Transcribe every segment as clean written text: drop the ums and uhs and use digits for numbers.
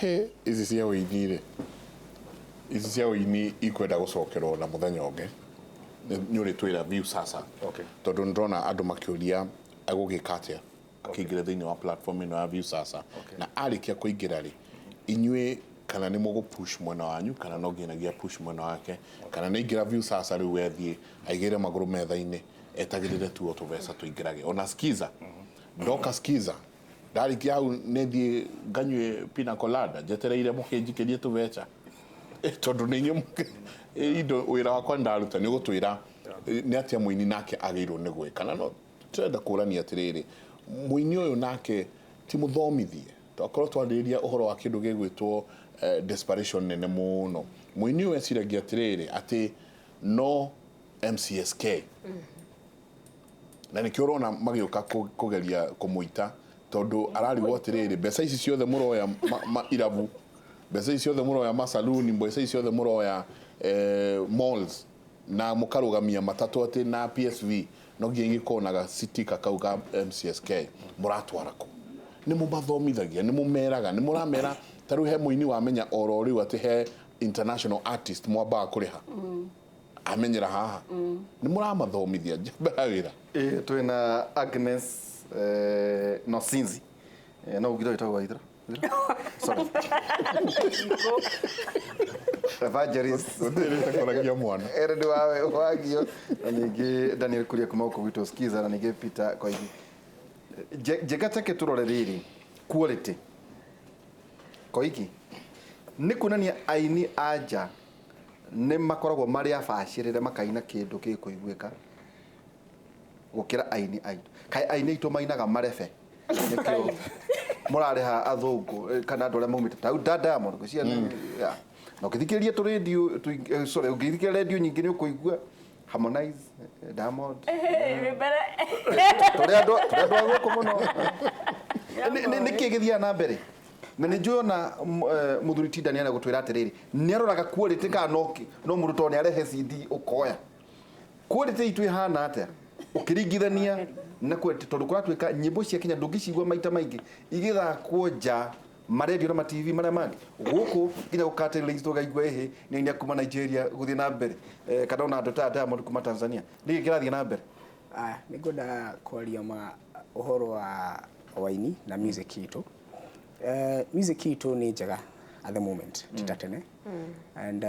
He ici cia ũini rĩ, ici cia ũini ikwenda gũcokerwo na mũthenya ũngĩ. Nĩ ũrĩtwĩra Viusasa. Tondũ nĩndĩrona andũ makĩũria egũgĩka atĩa akĩingĩra thĩinĩ wa platform ĩno ya Viusasa. Na arĩkia kũingĩra rĩ, inyuĩ kana nĩ mũgũ push mwena wanyu kana no nginyagia push mwena wake, kana nĩ aingĩra Viusasa rĩu ethiĩ aigĩrĩre magũrũ metha-inĩ etagĩrĩre tu o tũbeca tũingĩrage. Ona Skiza, ndoka Skiza ndarĩkia hau nĩthiĩ nganyue pina colada njetereire mũkĩnjikĩrie tũbeca, tondũ nĩ inyuĩ indo wĩra wakwa ndaruta nĩ ũgũtwĩra nĩ atĩa mũini nake agĩrĩirwo nĩ gwĩka. Na no tũrenda kũrania atĩrĩrĩ, mũini ũyũ nake ti mũthomithie, twakorwo twarĩrĩria ũhoro wa kĩndũ gĩgwĩtwo desperation nene mũno. Mũini ũyũ eciragia atĩrĩrĩ atĩ no MCSK, na nĩkĩo ũrona magĩũka kũgeria kũmũita, tondũ ararigwo atĩrĩrĩ, mbeca ici ciothe mũroya irabu, mbeca ici ciothe mũroya masaluni, mbeca ici ciothe mũroya malls, na mũkarũgamia matatũ atĩ na PSV, no nginya ingĩkorwo na gacitika kau ka MCSK, mũratwara kũ? Nĩ mũmathomithagia, nĩ mũmeraga, nĩ mũramera ta rĩu he mũini wamenya oro rĩu atĩ he international artist mwambaga kũrĩha, amenyera haha, nĩ mũramathomithia njamba ya wĩra. Ĩĩ, twĩna Agnes Nosinzi. No ũngire wĩtagwo Waithera? Sorry. Evangelist. Gũtirĩ koragia mwana. Ere wawe wagio na ningĩ Daniel Kuria kuma gũkũ gwitũ Skiza na ningĩ Peter Koigi. Njega take tũrore rĩrĩ quality. Koigi nĩ kuonania aini a nja nĩ makoragwo marĩ abacĩrĩre makaina kĩndũ gĩkũiguĩka gũkĩra aini aitũ. Kaĩ aini aitũ mainaga marebe nĩkĩo mũrarĩha athũngũ kana andũ arĩa maumĩte ta da Diamond ngwĩciria yeah. Na ũngĩthikĩrĩria tũ radio sorry, ũngĩthikĩrĩria radio nyingĩ nĩ ũkũigua Harmonize, Diamond, tũrĩ andũ a gũkũ mũno. Nĩkĩ gĩthiaga na mbere? Na nĩ njũĩ ona mũthuri ti Daniel gũtwĩra atĩrĩrĩ, nĩ aroraga quality kana no no mũndũ tondũ nĩ arehe CD ũkoya. Quality itũ ĩhana atĩa ũkĩringithania na quality, tondũ kũratuĩka nyĩmbo cia Kenya ndũngĩcigua maita maingĩ igĩthakwo nja marendio na ma TV marĩa mangĩ gũkũ, nginya gũkatĩrĩria tũkaigua ĩhĩ nĩ aini a kuma Nigeria gũthiĩ na mbere, kana ona andũ ta Diamond kuma Tanzania. Nĩkĩ kĩrathiĩ na mbere? Nĩ ngwenda kwaria ma ũhoro wa waini na music itũ. Music itũ nĩ njega at the moment, ti ta tene, and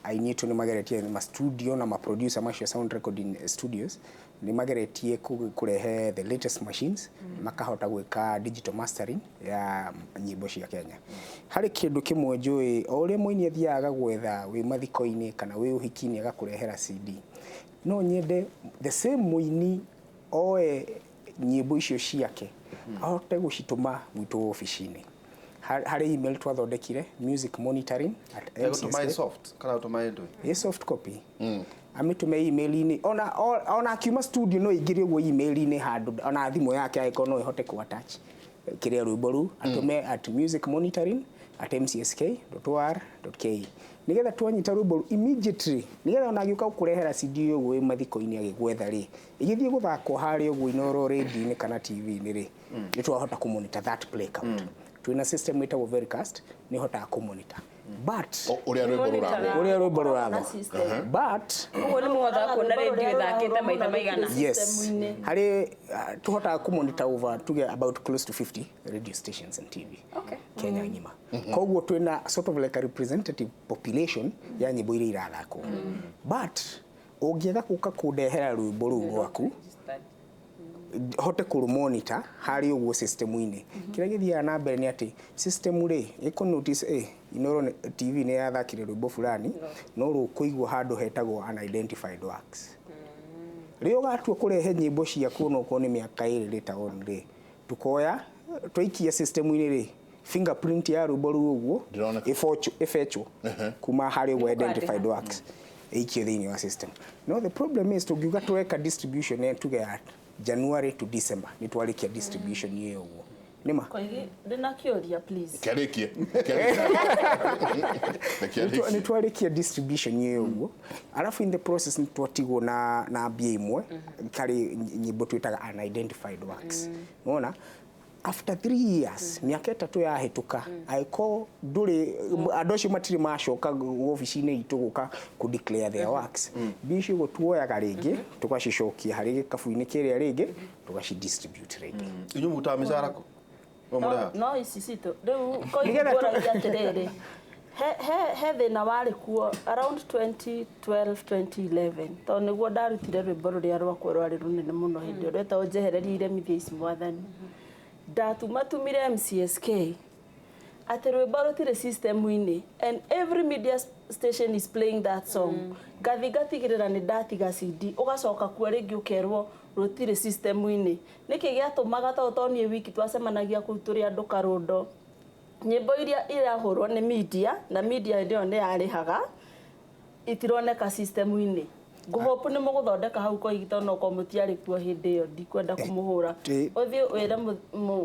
aini aitũ nĩ mageretie ma studio na ma producer macio, sound recording studios nĩ mageretie kũrehe the latest machines, makahota gwĩka digital mastering ya nyĩmbo cia Kenya. Harĩ kĩndũ kĩmwe njũĩ, o ũrĩa mũini athiaga gwetha wĩ mathiko-inĩ kana wĩ ũhiki-inĩ agakũrehera CD, no nyende the same mũini oe nyĩmbo icio ciake ahote gũcitũma gwitũ obici-inĩ harĩ email twathondekire, music monitoring at Egũtũma ĩ MCSK. Soft kana gũtũma ĩ ndũĩ? Ĩ soft copy, amĩtũme email-inĩ. Ona akiuma studio no aingĩre ũguo email-inĩ handũ, ona thimũ yake angĩkorwo no ĩhote kũ attach kĩrĩa rwĩmbo rũu, atũme at music monitoring at mcsk.or.ke, nĩgetha twanyita rwĩmbo rũu immediately, nĩgetha ona agĩũka gũkũrehera CD ũguo wĩ mathiko-inĩ agĩgwetha rĩ, ĩgĩthiĩ gũthakwo harĩa ũguo Inooro radio-inĩ kana TV-inĩ rĩ, nĩ twahota kũ monitor that play count. Twĩna system ĩtagwo Vericast, nĩ ĩhotaga kũ monitor, but Ũrĩa rwĩmbo rũrathwo. Ũrĩa rwĩmbo Na rũrathwo system. But Ũguo nĩ mũhotaga kuona rĩndiũ ĩthakĩte maita maigana? Yes. System-inĩ. Harĩ tũhotaga kũ monitor over tuge about close to 50 radio stations and TV Kenya ng'ima. Koguo twĩna sort of like a representative population ya nyĩmbo iria irathakwo, but ũngĩaga gũka kũndehera rwĩmbo rũu rwaku hote kũrũ-monitor harĩ ũguo system-inĩ, kĩrĩa gĩthiaga na mbere nĩ atĩ system rĩ ĩkũ notice Inooro TV nĩ yathakire rwĩmbo fulani, no rũkũigwo handũ hetagwo unidentified works. Rĩrĩa ũgatua kũrehe nyĩmbo ciaku, onokorwo nĩ mĩaka 2 later on rĩ, tukoya twaikia system-inĩ rĩ, fingerprint ya rwĩmbo rũu ũguo Ndĩroneka. ĩbechwo kuma harĩ ũguo identified works, ĩikio thĩinĩ wa system. No the problem is, tũngiuga tweka distribution tuge ya January to December, nĩ twarĩkia distribution ĩyo ũguo nĩma. Koigi, ndĩna kĩũria, please. Kĩarĩkie. Nĩ twarĩkia distribution ĩyo ũguo, alafu in the process nĩ twatigwo na mbia imwe karĩ nyĩmbo twĩtaga unidentified works. Nĩwona After 3 years, mĩaka 3 yahĩtũka, angĩkorwo ndũrĩ andũ acio matirĩ macoka obici-inĩ itũ gũka kũ declare their works, mbia icio ũguo tuoyaga rĩngĩ tũgacicokia harĩ gĩkabu-inĩ kĩrĩa rĩngĩ, tũgaci distribute rĩngĩ. Inyuĩ mũrutaga mĩcara kũ? No mũrĩha? No ici citũ rĩu Nĩgetha koiguagia atĩrĩrĩ, he thĩna warĩ kuo around 2012 2011, tondũ nĩguo ndarutire rwĩmbo rũrĩa rwakwa rwarĩ rũnene mũno hĩndĩ ĩyo, rwetagwo "Njehererie Iremithia Ici Mwathani". Ndatumatumire MCSK atĩ rwĩmbo rũtirĩ system-inĩ and every media station is playing that song. Ngathi ngatigĩrĩra nĩ ndatiga CD, ũgacoka kuo rĩngĩ ũkerwo rũtirĩ system-inĩ. Nĩkĩ gĩatũmaga? Tondũ to niĩ wiki twacemanagia kũu tũrĩ andũ karũndo, nyĩmbo iria irahũrwo nĩ media, na media hĩndĩ ĩyo nĩ yarĩhaga, itironeka system-inĩ. Ngũhope nĩ mũgũthondeka hau koigi, tondũ no korwo mũtiarĩ kuo hĩndĩ ĩyo, ndikwenda kũmũhũra. Ũthiĩ wĩre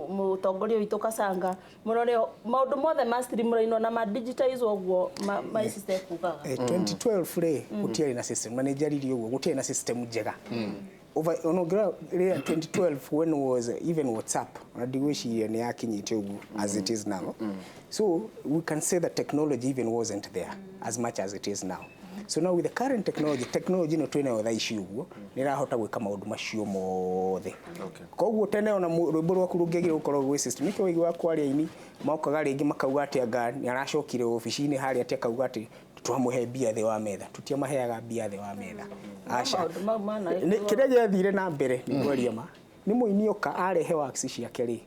mũtongoria witũ Kasanga mũrore maũndũ mothe ma streamline na ma digitize ũguo my sister ekugaga. 2012 rĩ, gũtiarĩ na system, na nĩ njaririe ũguo, gũtiarĩ na system njega. Over ona ũngĩrora rĩrĩa 2012, when was even WhatsApp, ona ndigwĩciria nĩ yakinyĩte ũguo as it is now. So we can say that technology even wasn't there as much as it is now. So now with the current technology, technology ĩno twĩnayo thaa ici ũguo, nĩ ĩrahota gwĩka maũndũ macio mothe. Koguo tene ona rwĩmbo rwaku rũngĩagire gũkorwo gwĩ system, nĩkĩo waiguaga kwaria aini mokaga rĩngĩ makauga atĩ anga nĩ aracokire obici-inĩ harĩa, atĩ akauga atĩ twamũhe mbia thĩ wa metha. Tutiamaheaga mbia thĩ wa metha, aca. Maũndũ mau managĩkorwo- Kĩrĩa gĩathire na mbere nĩ kwaria ma nĩ mũini oka arehe works ciake rĩ,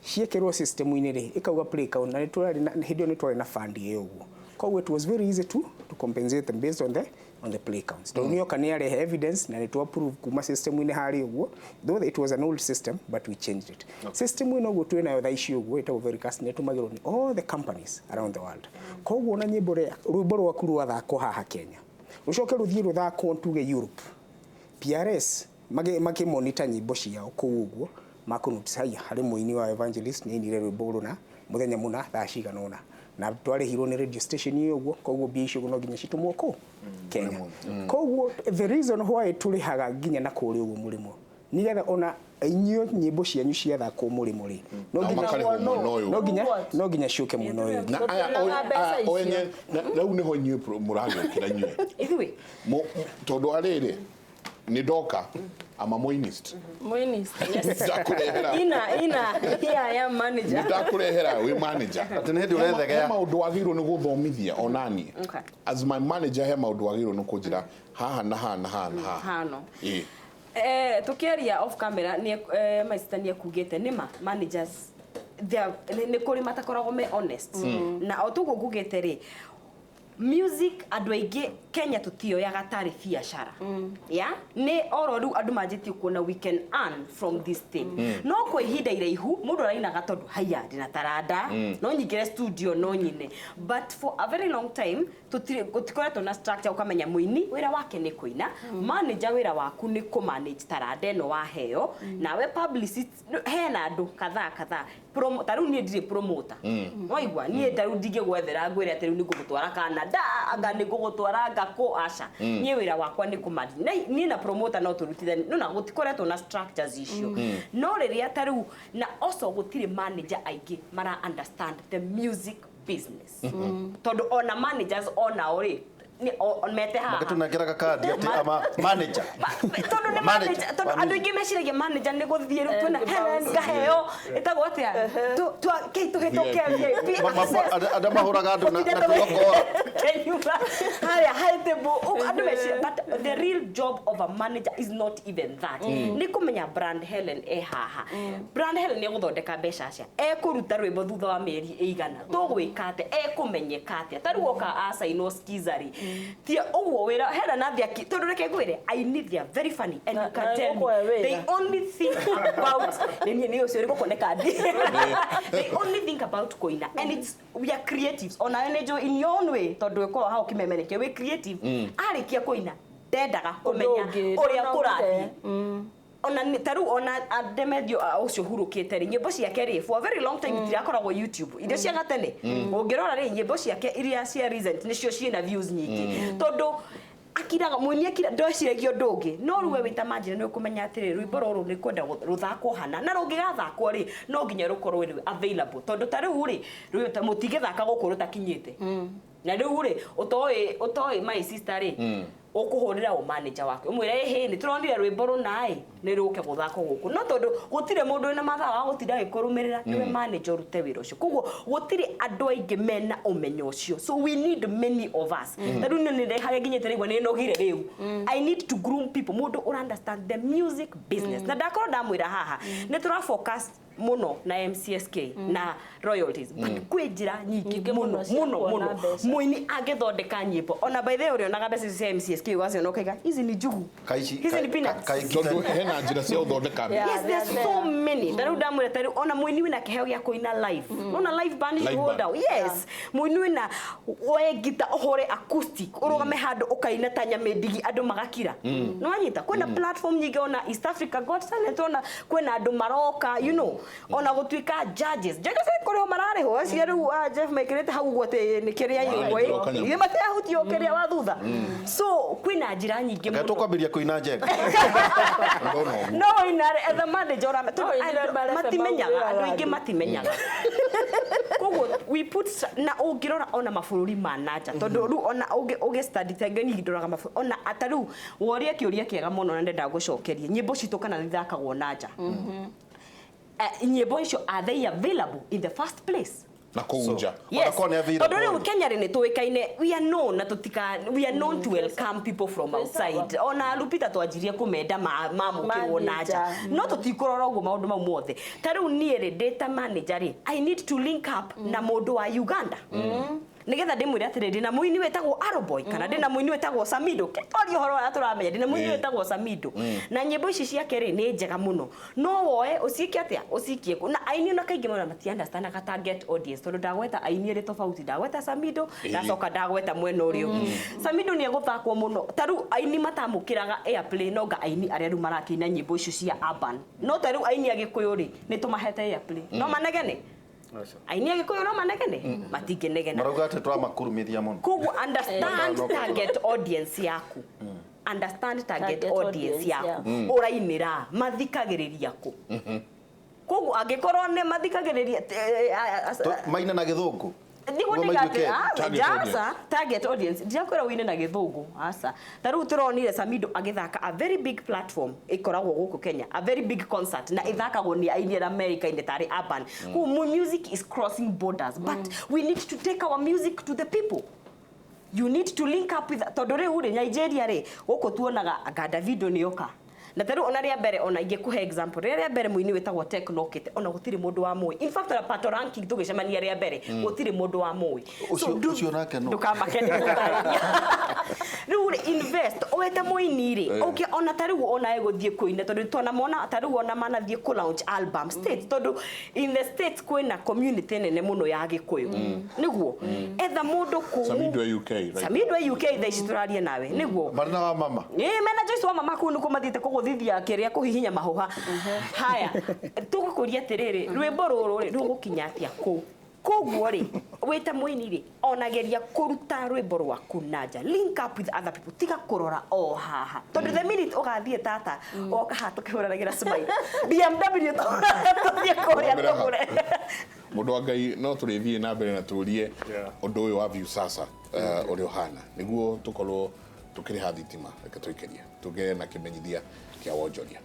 ciĩkĩrwo system-inĩ rĩ, ĩkauga play count, na nĩ na hĩndĩ ĩyo nĩ twarĩ na fund ĩyo ũguo, koguo it was very easy to compensate them based on the play counts, tondũ nĩ oka nĩ arehe evidence na nĩ twa approve kuma system-inĩ harĩa ũguo. Though it was an old system, but we changed it. System ĩno ũguo twĩnayo thaa ici ũguo ĩtagwo Vericast, nĩ ĩtũmagĩrwo nĩ all the companies around the world. Koguo ona nyĩmbo rĩa rwĩmbo rwaku rwathakwo haha Kenya, rũcoke rũthiĩ rũthakwo tuge Europe, PRS makĩmonitor nyĩmbo ciao kũu ũguo, makũ notice haya harĩ mũini wa Evangelist nĩ ainire rwĩmbo rũna mũthenya mũna thaa cigana ũna, na twarĩhirwo nĩ radio station ĩyo ũguo, koguo mbia icio no nginya citũmwo kũ Kenya. Koguo the reason why tũrĩhaga nginya na kũrĩa ũguo mũrĩmo, nĩgetha ona inyuĩ nyĩmbo cianyu ciathakwo mũrĩmo rĩ, no Nao nginya makarĩhwo mwena ũyũ. No nginya ciũke mwena ũyũ. Na aya Tũtirĩhaga mbeca aya icio. oenye rĩu nĩho inyuĩ mũragĩũkĩra inyuĩ. Ithuĩ. Tondũ arĩrĩ nĩ ndoka ama moinist. Mũinist. Ndakũrehera. Ina ina here I am, manager. Ndakũrehera wĩ manager. Atĩ nĩ hĩndĩ ũrethegea. He maũndũ wagĩrĩirwo nĩ gũthomithia onaniĩ. As my manager, he maũndũ wagĩrĩirwo nĩ kũnjĩra haha na haha na haha na haha. Hano. Ĩĩ. Tukiaria off camera ni maista ni akugite nima managers they are nĩ kũrĩ matakoragwo me honest, na o tuguo ngugĩte rĩ, music andũ aingĩ Kenya tũtioyaga tarĩ biacara ya nĩ oro rĩu andũ manjĩtie kuona we can earn from this thing. No kwa ihinda iraihu mũndũ arainaga tondũ haiya ndĩna taranda, no nyingĩre studio no nyine, but for a very long time gũtikoretwo na structure ũkamenya mũini wĩra wake nĩ kũina, manager wĩra waku nĩ kũ manage taranda ĩno waheo, nawe publicist hena andũ kadhaa kadhaa. Ta rĩu niĩ ndirĩ promoter, waigua niĩ ta rĩu ndingĩgwethera ngwĩre atĩ rĩu nĩ ngũgũtwara Canada, anga nĩ ngũgũtwara anga kũ, aca. Niĩ wĩra wakwa nĩ kũ manage. Niĩ na promoter no tũrutithanie no na gũtikoretwo na structures icio. No rĩrĩa ta rĩu na also gũtirĩ manager aingĩ mara understand the music business, tondũ ona managers onao rĩ mete haha. Magĩtũnengera gakandi atĩ ama manager. Tondũ nĩ Manager. manager, tondũ andũ aingĩ meciragia manager nĩ gũthiĩ rĩu twĩna Helen ngaheo ĩtagwo atĩa kĩi tũhĩtũke VIP access. Andũ mahũraga andũ na tũgakora. Kenyuga harĩa high table ũguo andũ meciria, but the real job of a manager is not even that. Nĩ kũmenya brand Helen e haha, brand Helen nĩ egũthondeka mbeca acia, ekũruta rwĩmbo thutha wa mĩeri ĩigana, tũgwĩka atĩa, ekũmenyeka atĩa. Ta rĩu oka acainwo Skiza rĩ, ti ũguo wĩra Helen athiĩ tondũ reke ngwĩre, aini they are very funny and you can Na tell me ĩgũkũhe wĩra. they only think about nĩ niĩ ũcio ũrĩ kandi, they only think about kũina, and it's we are creatives ona nĩ njũĩ in your own way, tondũ ĩkorwo hau kĩmemerekia wĩ creative, arĩkia kũina ndendaga kũmenya ũngĩ, ũrĩa no kũrathiĩ. ũrute. Ona ta rĩu ona Demedio ũcio hurũkĩte rĩ, nyĩmbo ciake rĩ, for a very long time itirakoragwo YouTube iria cia gatene. Ũngĩrora rĩ, nyĩmbo ciake iria cia recent nĩcio ciĩna views nyingĩ, tondũ Akiraga mũini akira ndeciragia ũndũ ũngĩ no rĩu we wĩ ta manager nĩ ũkũmenya atĩrĩ rwĩmbo rũrũ nĩ kwenda rũthakwo hana na rũngĩgathakwo rĩ no nginya rũkorwo rĩ available tondũ ta rĩu rĩ mũtingĩthaka gũkũ rũtakinyĩte na rĩu rĩ ũtoĩ my sister rĩ ũkũhũrĩra ũ manager wake ũmwĩre ĩhĩ nĩ tũronire rwĩmbo rũna ĩ nĩ rũke gũthakwo gũkũ no tondũ gũtirĩ mũndũ wĩna mathaa wa gũtinda agĩkũrũmĩrĩra nĩwe manager ũrute wĩra ũcio koguo gũtirĩ andũ aingĩ mena ũmenyo ũcio so we need many of us ta rĩu niĩ nĩ harĩa nginyĩte rĩu nĩ nogire rĩu I need to groom people mũndũ ũra understand the music business na ndakorwo ndamwĩra haha nĩ tũra focus muno na MCSK na royalties but kwĩ njĩra nyingĩ muno muno muno mũini angĩthondeka nyĩmbo ona by the way ũrĩonaga mbeca icio cia MCSK ũgaciona ũkaiga hizi ni njugu hizi ni peanuts tondũ hena njĩra cia gũthondeka yes there's so many ta rĩu ndamwĩra ta rĩu ona mũini wĩna kĩheo gĩa kũina live ona live band you hold out yes mũini wĩna woe ngita ũhũre acoustic ũrũgame handũ ũkaina ta nyamĩndigi andũ magakira nĩwanyita kwĩna platform nyingĩ ona East Africa Got Talent ona kwĩna andũ maroka you know ona gũtuĩka judges kũrĩho mararĩhwo acio rĩu Jeff maikĩrĩte hau ũguo atĩ nĩ kĩrĩa ũguo matiahutio kĩrĩa wa thutha so kwĩna njĩra nyingĩ mũno tũkwambĩrĩria kũina njenga no ina etha manager ũrame matimenyaga andũ aingĩ matimenyaga koguo we put na ũngĩrora ona mabũrũri ma nanja tondũ rĩu ona ũngĩ study tenge niĩ ndoraga mabũrũri ona ata rĩu woria kĩũria kĩega mũno na ndenda gũcokeria nyĩmbo citũ kana ithakagwo nanja nyĩmbo icio are they available in the first place na kũu nja yes tondũ rĩu Kenya rĩ nĩ tũĩkaine we are known na tũtika we are known to welcome people from outside ona Lupita twanjirie kũmenda mamũkĩrwo na nja no tũtikũrora ũguo maũndũ mau mothe ta rĩu niĩ rĩ ndĩ ta manager rĩ I need to link up na mũndũ wa Uganda nigetha ndimwire atĩrĩrĩ ndĩna mũini wĩtagwo Arrowboy kana ndĩna mũini wĩtagwo Samido twarie ũhoro ũrĩa tũramenya ndĩna mũini wĩtagwo Samido na nyĩmbo ici ciake rĩ nĩ njega mũno no woe ũcikie atĩa ũcikie na aini ona kaingĩ mũno mati understandaga target audience tondũ ndagweta aini erĩ tofauti ndagweta Samido ndacoka ndagweta mwena ũrĩa ũngĩ Samido nĩ egũthakwo mũno ta rĩu aini matamũkĩraga airplay no nga aini arĩa rĩu marakĩina nyĩmbo icio cia urban no ta rĩu aini a Gĩkũyũ rĩ nĩ tũmahete airplay no manegene aini a Gĩkũyũ no manegene matingĩnegena marauga atĩ tũramakurumithia mũno koguo understand target audience yaku understand target audience yaku ũrainĩra mathikagĩrĩria kũ koguo angĩkorwo nĩ mathikagĩrĩria maina na gĩthũngũ niguo ndigatia target audience ndiakwĩra ũine na gĩthũngũ aca ta rĩu tũronire Samido agĩthaka a very big platform ĩkoragwo gũkũ Kenya a very big concert na ĩthakagwo nĩ aini arĩa America-inĩ tarĩ urban koguo music is crossing borders but we need to take our music to the people you need to link up with tondũ rĩu rĩ Nigeria rĩ gũkũ tuonaga anga Davido nĩoka na ta rĩu ona rĩa mbere ona ingĩkũhe example rĩrĩa rĩa mbere mũini wĩtagwo Tekno okĩte ona gũtirĩ mũndũ wa mũĩ in fact ona Pato Ranking tũgĩcemania rĩa mbere gũtirĩ mũndũ wa mũĩ ũcio nake no ndũkamake nĩ gũtarĩria rĩu rĩ invest wĩte mũini rĩ ũke ona ta rĩu ona ĩgũthiĩ kũina tondũ twanamona ta rĩu ona manathiĩ kũ launch album states tondũ in the states kwĩna community nene mũno ya Gĩkũyũ nĩguo etha mũndũ kũu Samido e UK right Samido e UK thaa ici tũraria nawe nĩguo marĩ na wa mama ĩ mena Joyce wa mama kũu nĩkuo mathiĩte kũgũthithia kĩrĩa kũhihinya mahũha haya tũgũkũria atĩrĩrĩ rwĩmbo rũrũ rĩ rũgũkinya atĩa kũu koguo rĩ wĩta mũini rĩ onageria kũruta rwĩmbo rwaku na nja link up with other people tiga kũrora o haha tondũ the minute ũgathiĩ tata woka haha tũkĩhũranagĩra smile BMW tũthiĩ kũrĩa tũgũre mũndũ wa Ngai no tũrĩthiĩ na mbere na tũrie ũndũ ũyũ wa Viusasa ũrĩa ũhana nĩguo tũkorwo tũkĩrĩha thitima reke tũikĩrie tũgĩe na kĩmenyithia kĩa wonjoria.